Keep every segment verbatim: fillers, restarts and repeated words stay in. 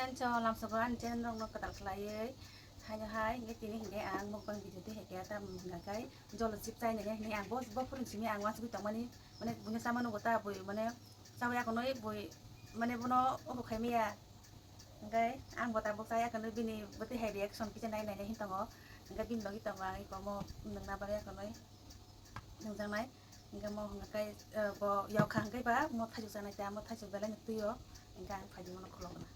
Friends, o lamsogo ani channel rokno kwtal khlaiwi haino hai hwnkhe tini hwnkhe ang mukbang video twi hai khe tam hwnkha khe jolo chip chai nai hwnwi ang bo, bo phuru simi ang uansugwi tongmani, mane buino sama nugo ta bui mane chawi akonoi bui mane bono obo khai maya hwnkhe ang bo tabuk chai akonoi bini bwtwi hai reaction kisa nai nai hin tongo hwnkhe bini logi tongo ang iko omo nwngna bagwi akonoi. Nungjaknai. Hingke mo hingke, eh, bo yokha hingke ba mo thaichuk chanai ta, mo thaichuk belai no twi o. Hingke ang phaidi mono khulok na.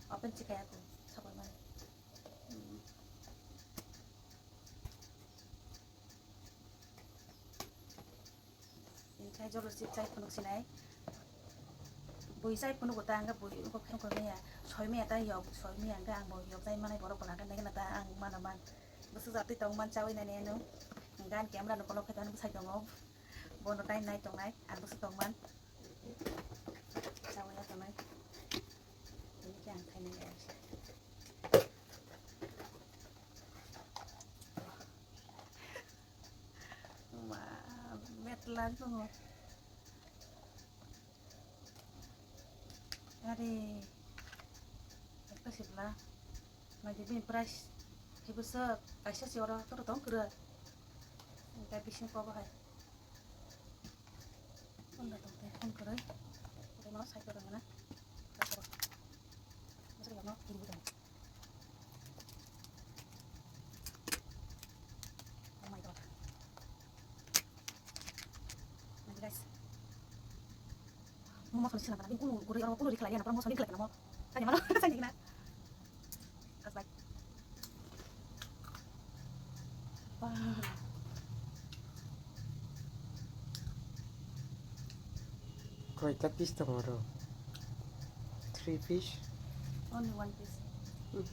Open chikai ako, sabai mani. Hmm. Hingke jolo chip chai phunuk sinai. Bui chai phunuk ta hingke bui uko khe uko maya. Soi maya ta yok, soi maya hingke ang bo yok chai manai borok bo hingke nai ta ang mano man. Bwswk jatwi tong man chawi nani ano. Hingke ang camera no kolok khe tani bwsai tongo. Bono tai nai tongnai, ang bwswk tongman. Chawi ya tongnai. Tini khe ang khainai ya. Ma, metla tongo. Are, ekta sibla. Naidi bini price. Hai bwswk, kaisa se oro toro tong kwrwi. Hingke bising kobo hai. Phone da tong te, phone kwrwi. Tei mano sai kwrwi mana. Bwswk yangno kiri bwtang. Oh my God. Naidi guys. Mo mosoli sina kana, bini kunu guri oro kunu rikhlai ya, napra mosoli rikhlai kana mo. Tanya malo, tanya kena. As bai. Wah. Koita piece tongo oro? Three piece? Only one piece. Hmm.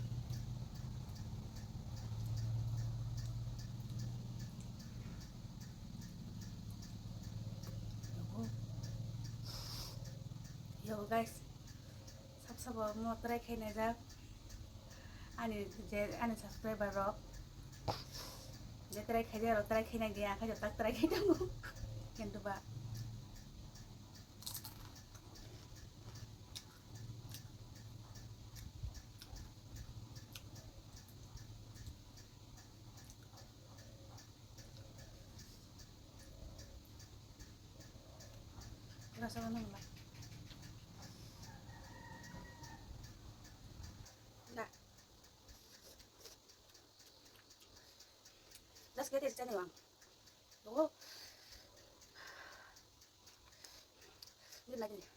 Yo, guys, sab sabo mo try khainai jak. Ani je, ani subscriber rok je try khaijak rok try khainai dia, khaijak tak try khai tongo. Kintu ba Rasa mana nggak? Nah. Last kete sini bang. Oh. Ini lagi nih.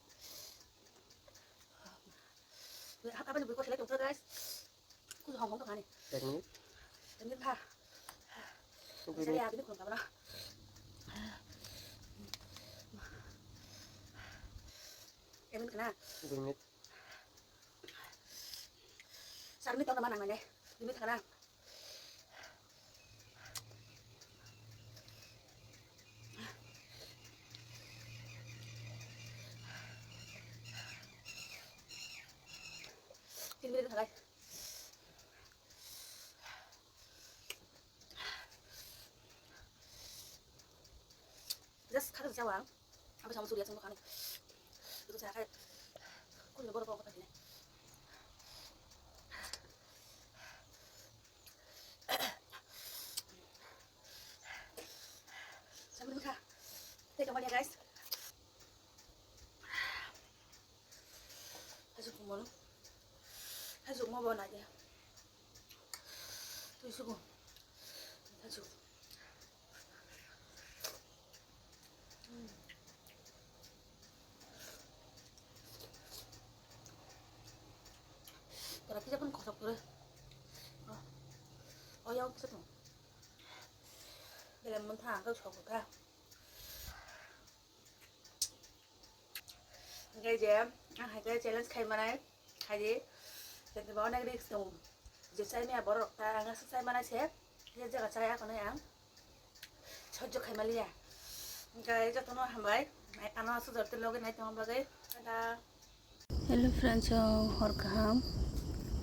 Apa nih berikut sila contoh guys. Aku hong hong tuh kan nih. Teknik. Teknik ha. Teknik. Saya ini kurang apa lah. Emin kena. Teknik. Sarmi tong naman ang nane. Dimi thana. Tin minute thagai. Just khaksa jawa. Abo sama surya chungbo khani. Itu saya kai. Kun ni borok kok kata sini. Sambil mukha. Thank you, guys. Hajuk mo no. Hajuk mo bo na dia. Tui sugo. Hajuk. Tara kisa pun kosok kere. Oh, oh ya kisa tuh. Belai mun tha, kau sok kha. Hingke je, ang hai khe challenge khai manai, khai di. Tei bo onek risk tongo. Je chai maya borok ta, ang aswk chai manai se, je jaga chaya khwnwi ang sojjo khai maliya. Hingke jotono hambai, ano aswk jor tei logi nai tongma bagwi. Tata. Hello friends, o hor kaham.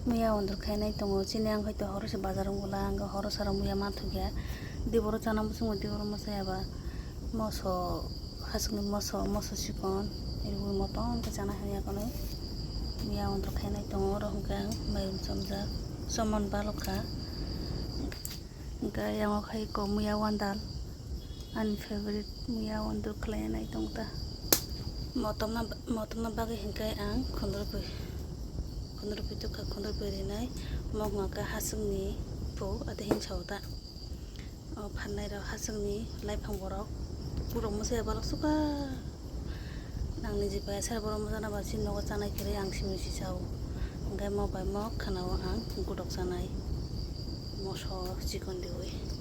Miya order khainai tongo, chini ang hoito horo se bazar wngwla, ang horo sara muya manthokya. Diboro chana muchungo, diboro mwsaya ba moso, hasukni moso, moso chikon, ebo motom khe chana hamya kono. Miya order khainai tongo, oro hwnkhe ang Tongjak, somon balokha. Hwnkhe yango khai ko muya wandal, ani favorite muya wandal khlai nai tongta. Motomna, motomna bagwi hwnkhe ang khundrupui, khundrupui tukha, khundrupui rinai. Mo hwnkha hasingni phu, ade hinsa uta. O phannairok hasingni laiphang borok, borok mwsai balok suka. Nangni je pai sar borok mwsana ba chini nogo chanai kwrwi ang simi si sao. Hwnkhe mo bai mo khwnao ang godok chanai moso chikon riwi.